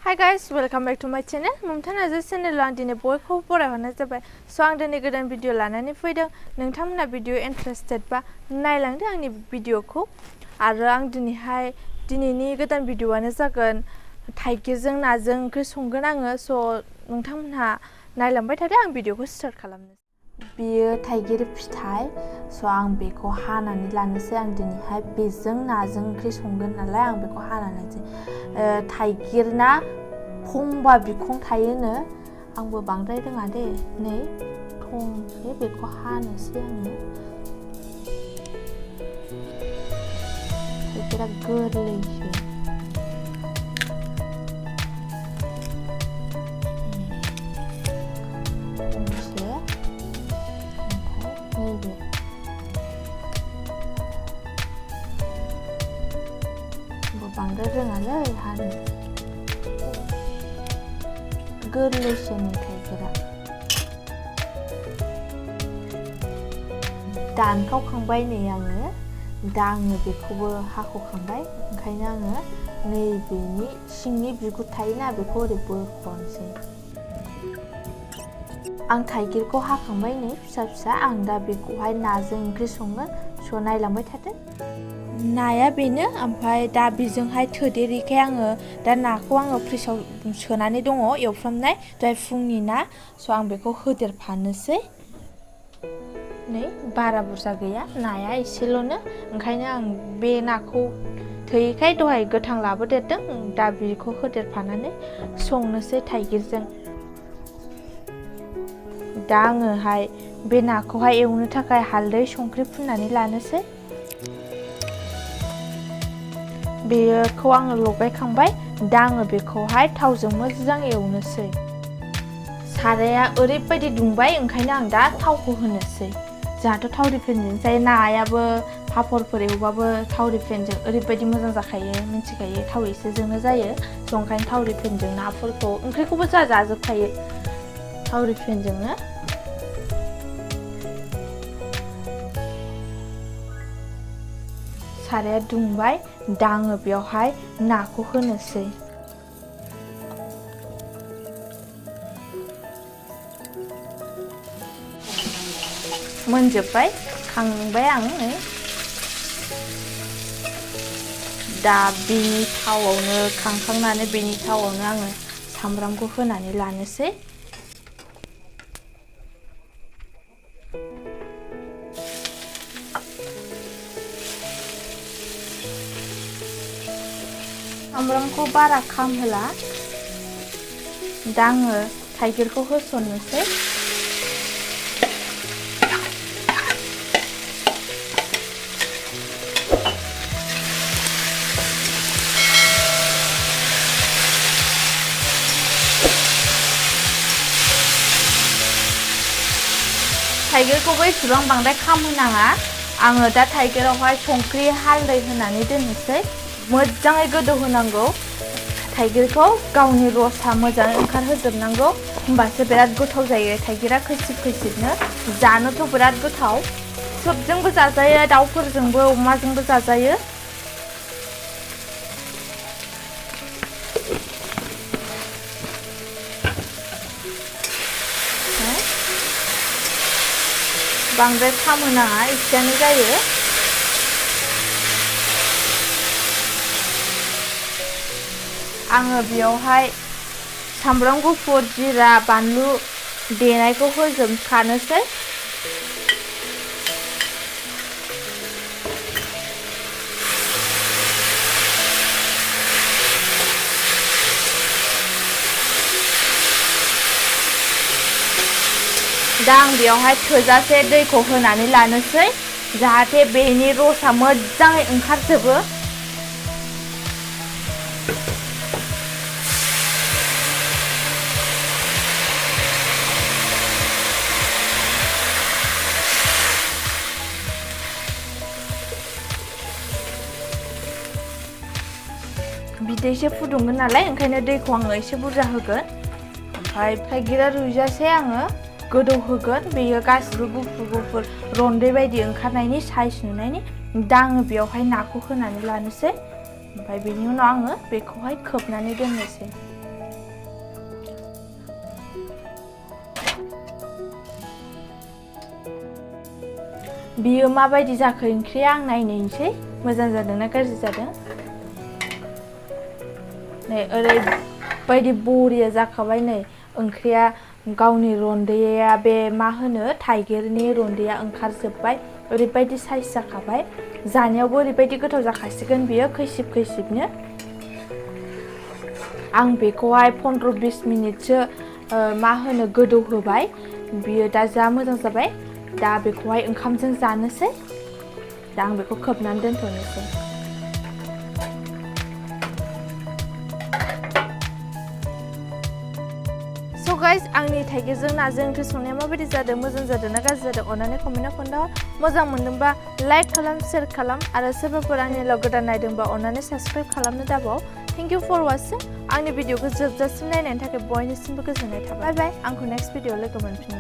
Hi guys, welcome back to my channel. Momita Narzary channel आं दिनै बयखौबो बरायहरनाय जाबाय। So आं दिनै गोदान भिडिअ लानानै फैदों। नोंथांमोना भिडिअ इन्टारेस्टेड बा नायलांदो आंनि भिडिअखौ। आरो आं दिनैनि गोदान भिडिअआनो जागोन थाइगिरजों नाजों ओंख्रि संगोन आङो। So नोंथांमोनहा नायलांबाय थादो आं भिडिअखौ स्टार्ट खालामनो। बियो थाइगिर फिथाइ। So आं बेखौ हानानै लानोसै। आं दिनैहाय बेजों नाजों ओंख्रि संगोन नालाय आं बेखौ हानानै लानोसै। थाइगिरना खंबा बिखं थायोनो आंबो बांद्राय रोङा दे। नै खंसे बेखौ हानोसै आङो। थाइगिरा गोरलैसो। खंसे ओमफ्राय नैबे बांद्राय रोङालै हानो। गोरलैसो नै थाइगिरा। दानखावखांबाय नै आङो। दा आङो बेखौबो हाख'खांबाय। ओंखायनो आङो नैबेनि सिंनि बिगुर थायोना बेखौ ओरै बोख'नोसै। आं थाइगिरखौ हाखांबाय नै फिसा फिसा। आं दा बेखौहाय नाजों ओंख्रि संगोन। स' नायलांबाय थादो। नाया बेनो ओमफ्राय दा बेजोंहाय थोदेरिखाय आङो दा नाखौ आङो फ्रिजआव सोनानै दङ एवफ्रामनाय दहाय फुंनि ना। स' आं बेखौ होदेरफानोसै। नै बारा बुरजा गैया नाया एसेल'नो। ओंखायनो आं बे नाखौ थोयैखाय दहाय गोथां लाबोदेरदों। दा बेखौ होदेरफानानै संनोसै थाइगिरजों। दा आङोहाय बे नाखौहाय एवनो थाखाय हालदै संख्रि फुननानै लानोसै। बेखौ आङो लगायखांबाय। दा आङो बेखौहाय थावजों मोजां एवनोसै। साराया ओरैबायदि दुंबाय ओंखायनो आं दा थावखौ होनोसै। जोंहाथ' थाव रिफाइनजों जायो। नायाबो पापरफोर एवबाबो थाव रिफाइनजों ओरैबायदि मोजां जाखायो मिथिखायो। थाव एसेजोंनो जायो। स' ओंखायनो थाव रिफाइनजों नाफोरखौ ओंख्रिखौबो जाजोबखायो थाव रिफाइनजोंनो। साराया दुंबाय। दा आङो बेयावहाय नाखौ होनोसै। मोनजोबबाय खांबाय आं नै। दा बेनि थावआवनो खांखांनानै बेनि थावआवनो आङो सामब्रामखौ होनानै लानोसै। सामब्रामखौ बारा खामहोला। दा आङो थाइगिरखौ होसननोसै। थाइगिरखौबो एसेबां बांद्राय खामहोनाङा। आङो दा थाइगिरावहाय संख्रि हालदै होनानै दोननोसै। मोजाङै गोदौ होनांगौ। थाइगिरखौ गावनि रसा मोजाङै ओंखारहोजोबनांगौ। होमबासो बिराद गोथाव जायो। थाइगिरा खैसिब खैसिबनो जानोथ' बिराद गोथाव। सोबजोंबो जाजायो दाउफोरजोंबो अमाजोंबो जाजायो। बांद्राय खामहोनाङा एसेयानो जायो। आङो बेयावहाय सामब्राम गुफुर जिरा बानलु देनायखौ होजोबखानोसै। दा आं बेयावहाय थोजासे दैखौ होनानै लानोसै जाहाथे बेनि रसा मोजाङै ओंखारजोबो। बिदैसो फुदुंगोन नालाय ओंखायनो दैखौ आङो एसे बुरजा होगोन। ओमफ्राय थाइगिरा रुइजासे आङो गोदौ होगोन। बेयो गासिबो गुफुर गुफुर रन्दै बायदि ओंखारनायनि साइज नुनायनि। दा आङो बेयावहाय नाखौ होनानै लानोसै। ओमफ्राय बेनि उनाव आङो बेखौहाय खोबनानै दोननोसै। बियो माबायदि जाखो ओंख्रिया आं नायनोसै मोजां जादोंना गाज्रि जादों नै ओरैबायदि बरिया जाखाबाय नै ओंख्रिया गावनि रन्दैया बे मा होनो थाइगिरनि रन्दैया ओंखारजोबबाय ओरैबायदि साइज जाखाबाय जानायावबो ओरैबायदि गोथाव जाखासिगोन बियो खैसिब खैसिबनो आं बेखौहाय 15-20 मिनिटसो मा होनो गोदौ होबाय बियो दा जा मोजां जाबाय दा बेखौहाय ओंखामजों जानोसै दा आं बेखौ खोबनानै दोनथ'नोसै So guys, आंनि थाइगिरजों नाजों ओंख्रि संनाया माबायदि जादों मोजां जादों ना गाज्रि जादों अन्नानै कमेन्टआव खोन्था मोजां मोनदोंबा लाइक खालाम शेयार खालाम आरो सोरबाफोर आंनिल' गोदान नायदोंबा अन्नानै साबस्क्राइब खालामनो दाबाव थेंक इउ फर वाचिं आंनि भिडिअखौ जोबजासिम नायनायनि थाखाय बयनिसिमबो गोजोननाय थाबाय बाय बाय आंखौ नेक्स्ट भिडिअआव लोगो मोनफिनगोन